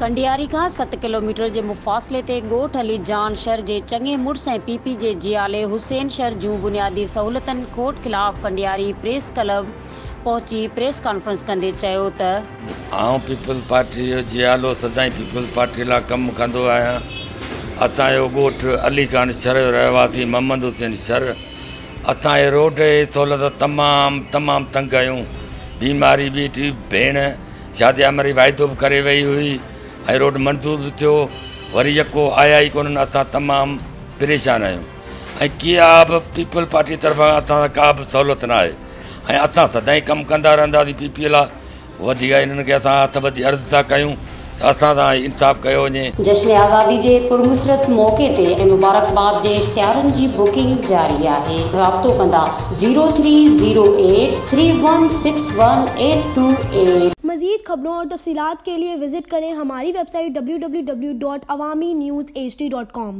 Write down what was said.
ڪنڊياري کان 7 ڪلوميٽر جي مفاصلي تي ڳوٺ علي جان شر جي چڱي مڙس ۽ پي پي جي جيالي حسين شر جون بنيادي سهولتن کوٽ خلاف ڪنڊياري پريس ڪلب پهچي پريس ڪانفرنس ڪندي چيو ته. آئون پيپلز پارٽي جو جيالو سدائين پيپلز پارٽي لاء ڪم ڪندو آهيان. اسان جو ڳوٺ علي خان شھر جو رهواسي محمد حسين شر. اسان جي روڊ جي سهولت تمام تمام تنگ آهيون. بيماري به ٿي ڀيڻ شاديه مري واعدو به ڪري وئي هئي ۽ روڊ منظور به ٿيو وري يڪو آيا ئي ڪونهن اسان تمام پريشان آهيون ۽ ڪا به پيپلز پارٽي طرفان اسان سان ڪا به سهولت ناهي. ۽ اسان سدائين ڪم ڪندا رهنداسين پي پي لاء وڌيڪ انهن کي اسان هٿ ٻڌي عرض ٿا ڪيون ته اسان سان انصاف ڪيو وڃي. جشن آزادي جي پرمسرت موقعي تي ۽ مبارڪباد جي اشتهارن جي بڪنگ جاري آهي رابطو ڪندا zero three zero eight three one six one eight two eight. मज़ीद खबरों और तफसीलात के लिए विज़िट करें हमारी वेबसाइट www.awamiNewsHD.com।